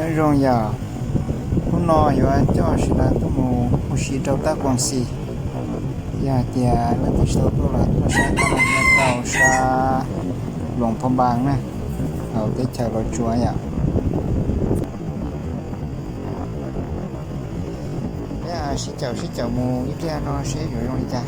Nyob zoo yom, hnub no yuav coj sawv daws tuaj mus ua si rau Tab Koom Xis. Yog hais tias leej twg tsis tau tuaj los tuaj saib Tab Koom Xis rau sab Luam Phaj Npas na, hauv teb chaws Los Tsuas yom. Peb sib caum sib caum mus ib pliag no seb yuav zoo li cas.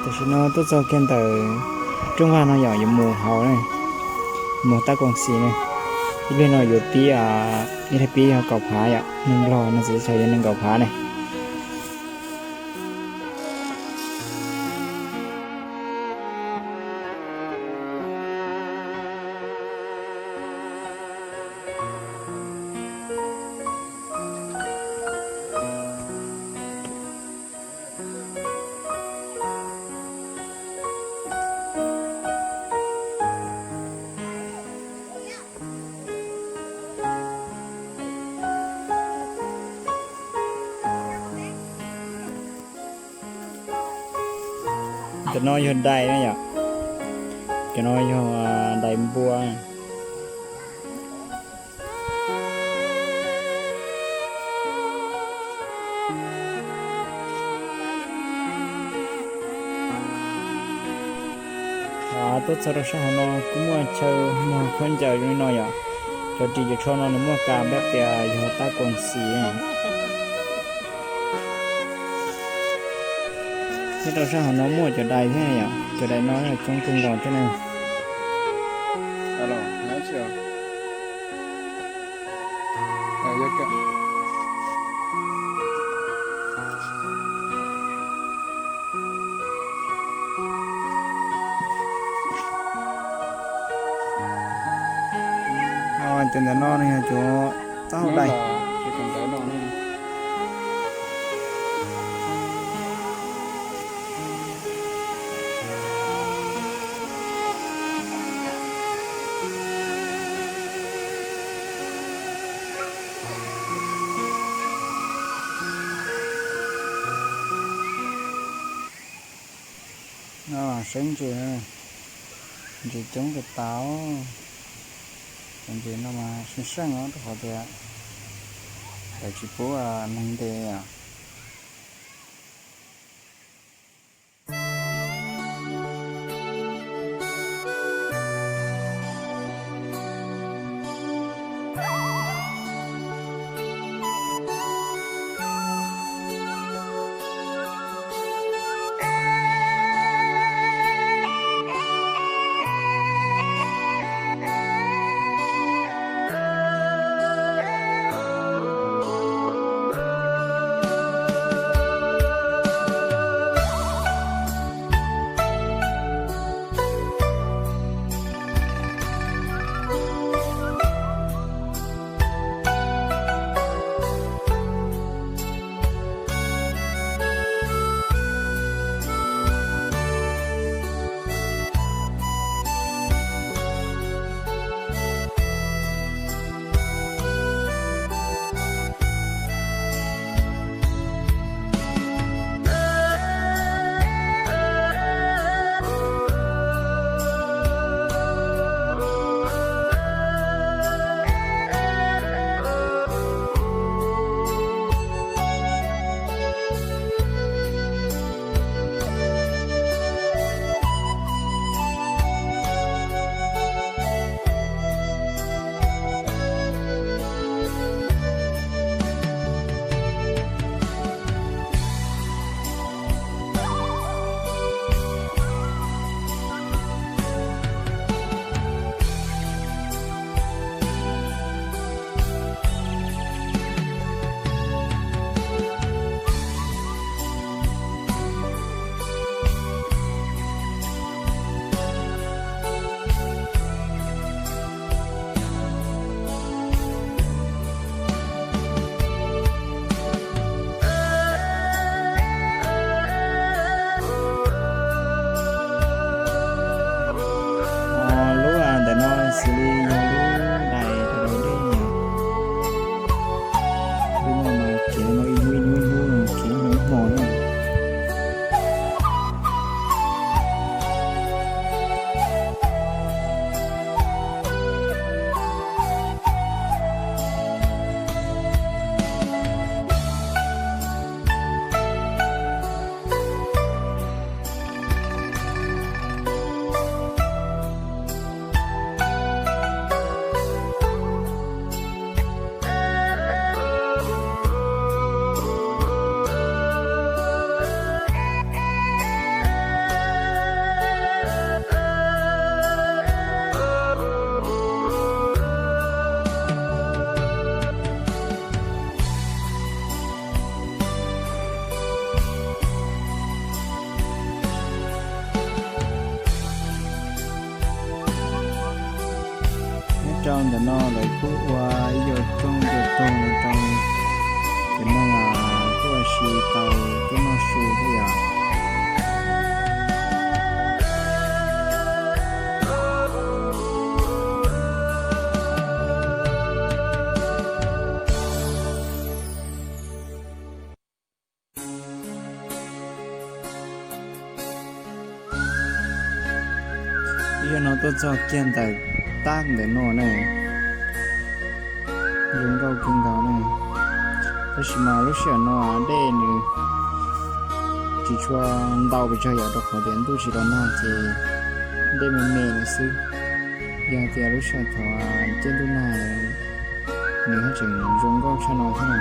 Tam sim no tuaj txog kiag ntawm rooj vag no yom, yuav mus hauv ne, mus Tab Koom Xis ne. Ib pliag no yuav pib, ib pliag pib yog kaum phav yom, neeg Nplog no txawv teb chaws yog nees nkaum phav ne. Cov no yog dais na yom, cov no yog dais npua. Tuaj txog rau sab hauv no kuj muaj chaw muag khaub ncaws zoo li no yom. Cov ris cov tsho no nws muaj kas npab tias yog Tab Koom Xis. Nyob rau sab hauv no muaj cov dais thiab yom, cov dais no coob kawg nkaus thiab ne. Cov ntawm no nws yog cov taub hau dais. Saib ntses, ntses coob tas tas. Cov ntses no mas seej seej os, rau qhov tias lawv tsis pub neeg nte os. Ntawm no lawv kuj ua ib co rooj ntawm rooj rau cov neeg kuj ua si tau tuaj noj su thiab yom. Ib yam no tuaj txog kiag ntawm tab ntawm no ne, zoo nkauj kawg nkaus ne. Tab sis mas lub sij hawm no dej nws tsis tshua ntau pes tsawg yom, rau qhov tias ntuj tsis tau nag ces dej me me lawm xwb. Yog tias lub sij hawm thaum ciaj ntuj nag nws haj tseem zoo nkauj tshaj no thiab na.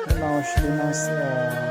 Hnub no ua si li no xwb os.